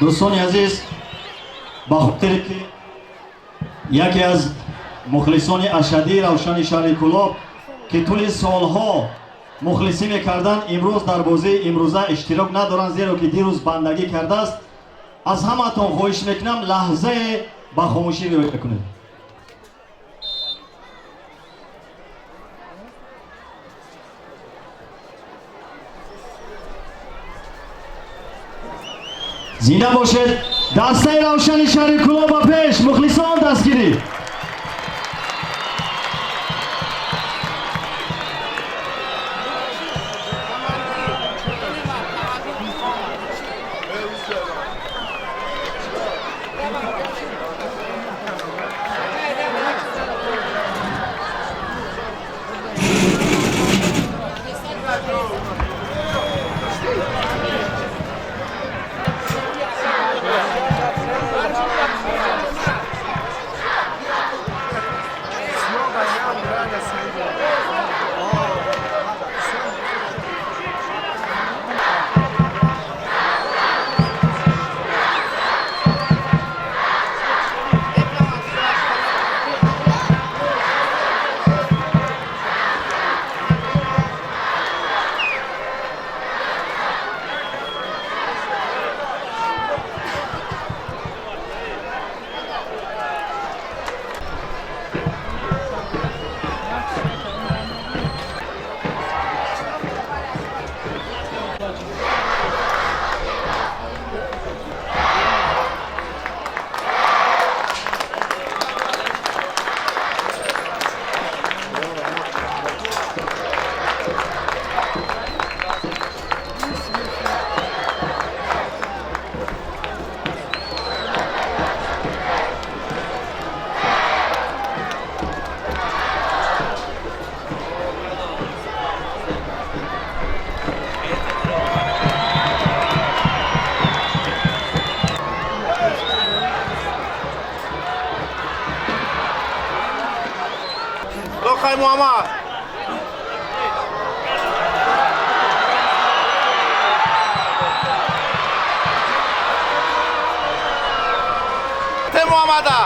Дӯстони азиз, ба хотире ки яке аз мухлисони ашаддии Равшани шаҳри Кӯлоб, ки тӯли солҳо мухлисӣ мекарданд, имрӯз дар бозии имрӯза иштирок надоранд, зеро ки дирӯз бандагӣ кардааст. Аз ҳамаатон хоҳиш мекунам, лаҳзае ба хомӯшӣ риоя кунед. Зинда бошед. Дастаи Равшани шаҳри Кӯлоб ба пеш, мухлисон дастгирӣ. Лохай Муаммад. Те Муаммада.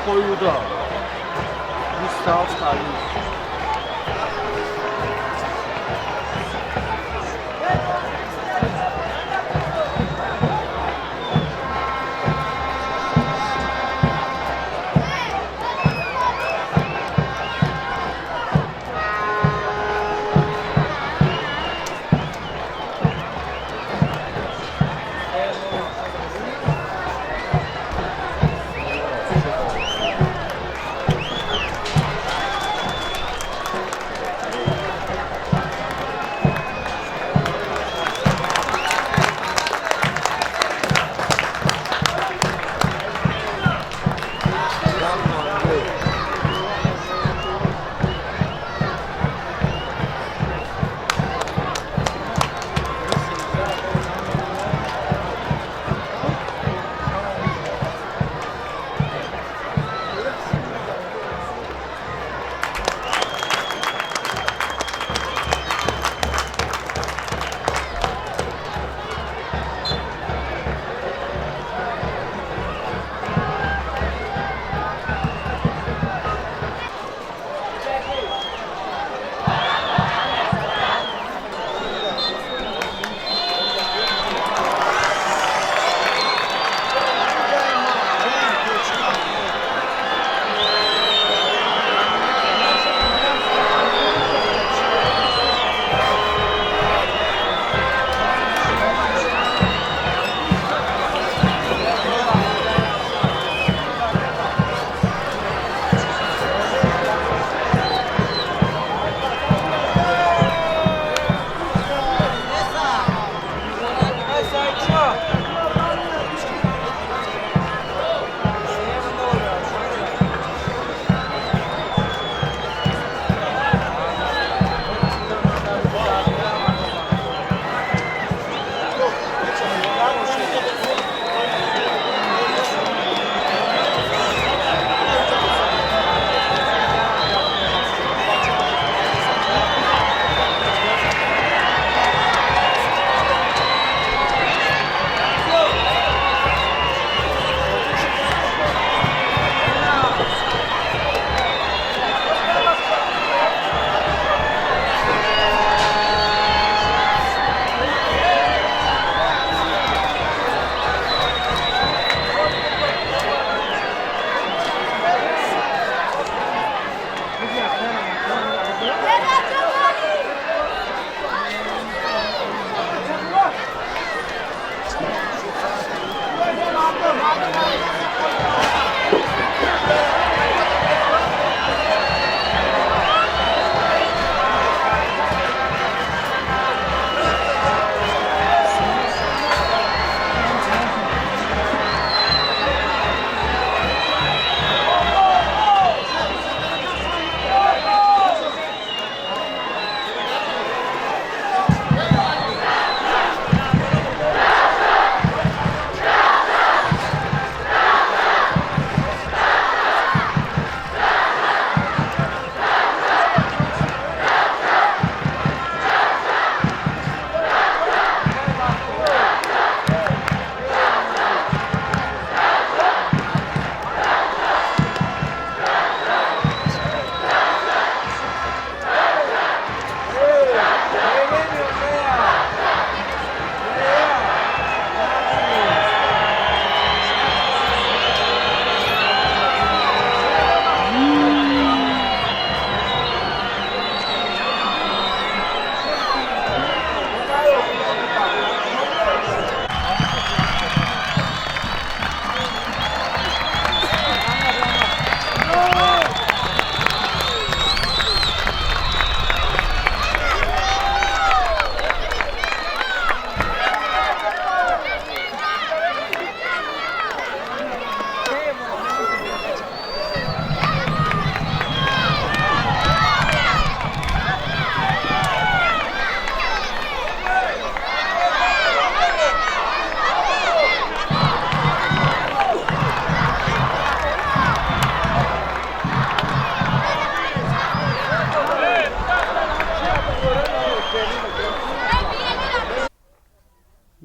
Koyuda. 27 Ali.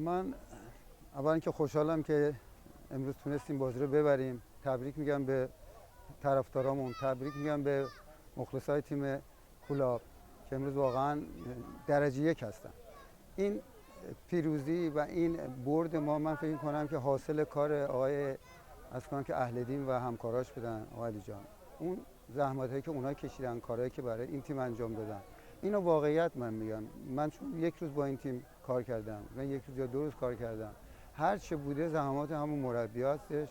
من اولا که خوشحالم که امروز تونستیم بازی رو ببریم. تبریک میگم به طرفدارامون، تبریک میگم به مخلصای تیم کولاب که امروز واقعا درجه یک هستن. این پیروزی و این برد ما، من فکر کنم که حاصل کار آقای از کنم که اهل دین و همکاراش بودن، آقای علی جان، اون زحمتایی که اونها کشیدن، کارهایی که برای این تیم انجام دادن، اینو واقعیت من میگم. من چون یک روز با این تیم کار کردم، من یک روز یا دو روز کار کردم، هر چه بوده زحمات همون مربی هستش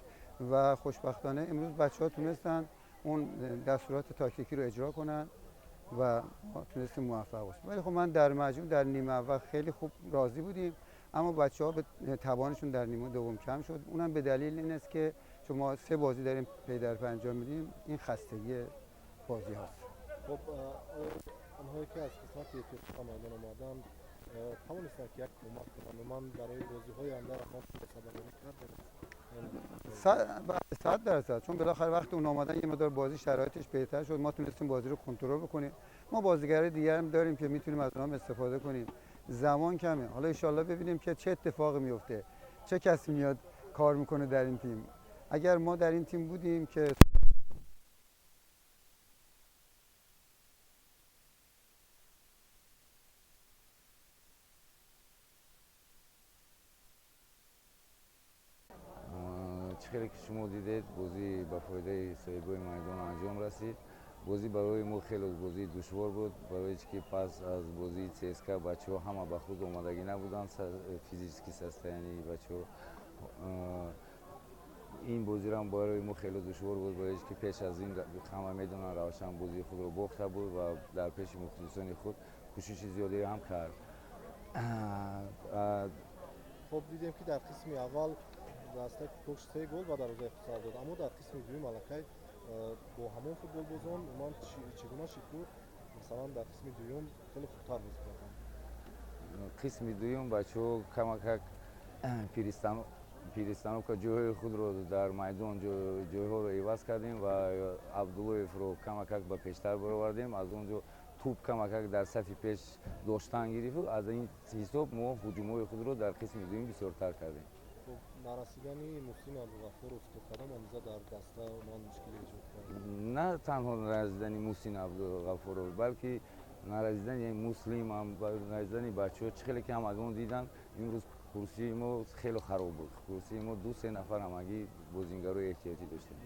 و خوشبختانه امروز بچه‌ها تونستن اون دستورات تاکتیکی رو اجرا کنن و ما تونستیم موفق باشیم. ولی خب من در مجموع در نیمه اول خیلی خوب راضی بودیم، اما بچه‌ها به توانشون در نیمه دوم کم شد. اونم به دلیل این است که چون ما سه بازی داریم پی در پی انجام میدیم، این خستگی بازی هاست. خب آنهایی که از قسمت اتیوپیا میدان آمدند توانستند که یک کمک کنند، من برای بازی‌های آینده رقم صدمه کردم. 100%، چون بالاخره وقتی اون آمدن یه مقدار بازی شرایطش بهتر شد، ما تونستیم بازی رو کنترل بکنیم. ما بازیگرای دیگر هم داریم که میتونیم از اونها استفاده کنیم. زمان کمه، حالا ان شاءالله ببینیم که چه اتفاقی میفته، چه کسی میاد کار میکنه در این تیم. اگر ما در این تیم بودیم که чӣ хеле ки шумо дидед, бозӣ ба фоидаи соҳибои майдон анҷом расид. Бозӣ барои мо хеле бозии душвор буд, барои чӣ ки пас аз бозии ЦСКА бачаҳо ҳама ба худ омодагӣ набуданд, физически состояние бачаҳо. Ин бозиро ҳам барои мо хеле душвор буд, барои чӣ ки пеш аз ин ҳама медонанд Равшан бозии худро бохта буд ва дар пеши мухлисони худ кӯшиши зиёде ҳам кард. Хоб дидем ки дар қисми аввал дастаи Кӯлоб се гол ба дарвозаи худ сар дод, аммо дар қисми дуюм аллакай бо ҳамон футболбозон умуман чӣ гуна шуд, масалан дар қисми дуюм хеле хубтар бозӣ карданд? Қисми дуюм бачаҳо камакак перестановка ҷойҳои худро дар майдон ҷойҳоро иваз кардем ва Абдуллоевро камакак ба пештар баровардем. Аз он ҷо тӯб камакак дар сафи пеш доштан гирифт. Аз ин ҳисоб мо ҳуҷумҳои худро дар қисми дуюм бисёртар кардем. Нарасидани Муҳсин Абдуғаффоров то кадом андоза дар даста ман мушкиле эҷод кард? На танҳо нарасидани Муҳсин Абдуғаффоров, балки нарасидани Муслим ҳам, нарасидани бачаҳо. Чӣ хеле ки ҳамагон диданд, имрӯз курсии мо хеле хароб буд. Курсии мо ду се нафар ҳамагӣ бозингарои эҳтиётӣ доштем.